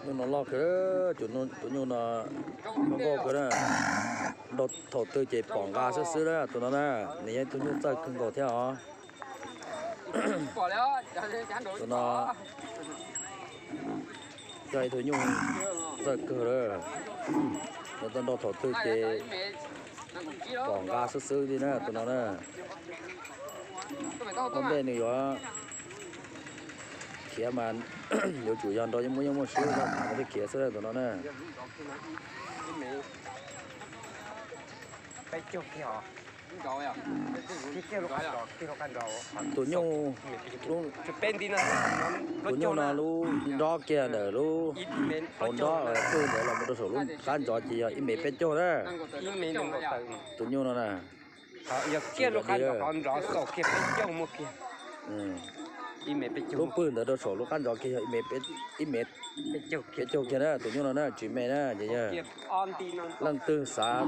Nyuj no loj kawg, tus nyuj no zoo nkauj kawg na. Nrau thaum twg ces pom nqa xwb xwb na tus no na. Nws yog ib tug nyuj txawj kawg nkaus thiab os. Tus no yog ib tug nyuj txawj kawg lawm. Nws tau nrau thaum twg ces pom nqa xwb xwb li na tus no na. Ua ntej nws yuav khiav mas yuav tsum yog nrau yeej muaj yeej muaj swb no thiaj khiav xwb tus no na. Tus nyuj, tus nyuj no lub nrob kiag ntawm lub hauv nrob qwj ntawd los mus rau saum lub qab ntsov ces yog ib mev peb caug na. Tus nyuj no na, lub pwj ntawd rau saum lub qab ntsov kiag yog ib mev peb caug kiag na. Tus nyuj no na tsis me na ces yog leej twg xav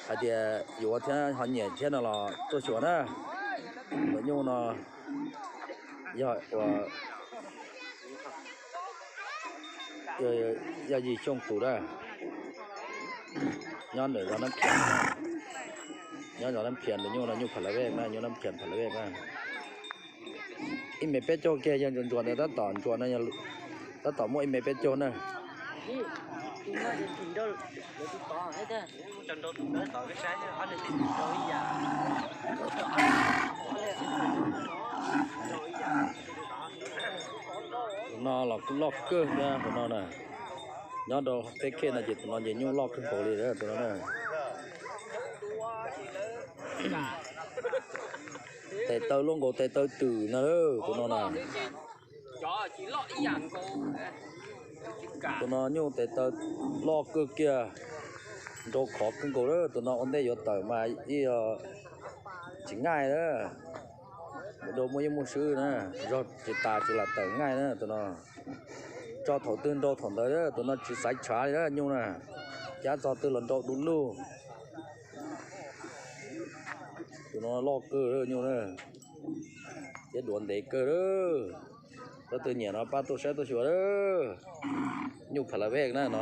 hais tias yuav thiab ho nyiam thiab no los tuaj xyuas na. Tus nyuj no yog ua yog yim xyoo tus na. Nyob ntawm zos Nab Phias, nyob zos Nab Phias tus nyuj no nyuj Pha La Vej na, nyuj Nab Phias Pha La Vej na. Ib mev peb caug kiag yog ntsuas ntsuas ntawd tab tom ntsuas no, tab tom muaj ib mev peb caug na. Tus no los kuj loj kawg thiab tus no na. Nyob rau peb khej no ces tus no ces nyuj loj kawg nkaus li tus no na. Tes taw loj nkaus tes taw twm na tus no na. Tus no nyuj tes taw loj kawg kiag, nrau khov kawg nkaus lawm. Tus no ua ntej yuav tawm mas ib tsis ngaij lawm. Nrau muaj yeej muaj swb na, zog tsis tas tsis lam tawm ngaij na tus no. Tso thaum twg nrau thaum ntawd, tus no tsis xaiv tshav li na nyuj na. Cab txog twg los nrau du lug. Tus no loj kawg nyuj na, thiab duav ntev kawg. Leej twg nyiam no pab tuaj saib tuaj xyuas. Nyuj Pha La Vej na no.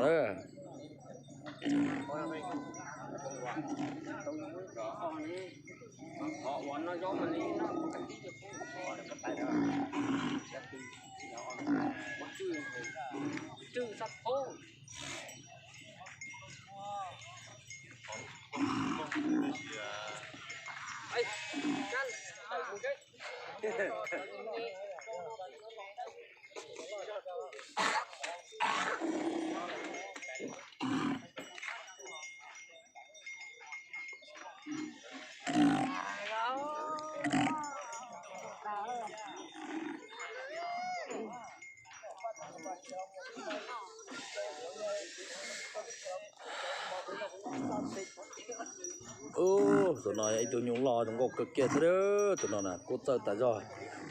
Tus no yog ib tug nyuj loj zoo nkauj kawg kiag thiab. Tus no na kuj txawj tas zog,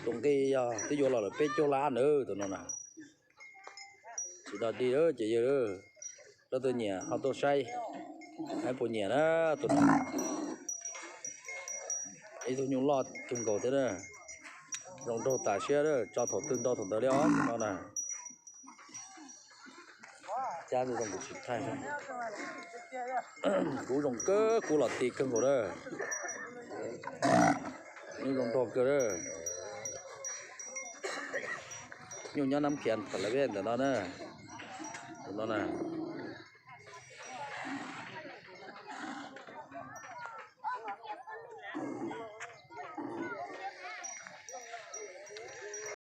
tus nqi yog twb yuav los lawm peb caug lab ntawd tus no na. Tsis dog dig ces yog leej twg nyiam ho tuaj saib, saib puas nyiam na. Tus no ib tug nyuj loj kawg nkaus thiab, zoo nraug tas siab, tso thaum twg nrau thaum ntawd li os no na. Cab zoo kuv tsis thaij, kub zoo kawg, kub los ti kawg nkaus na. Nyuj zoo nraug kawg. Nyuj nyob Nab Phias Pha La Vej ntawm no na. Tus no na.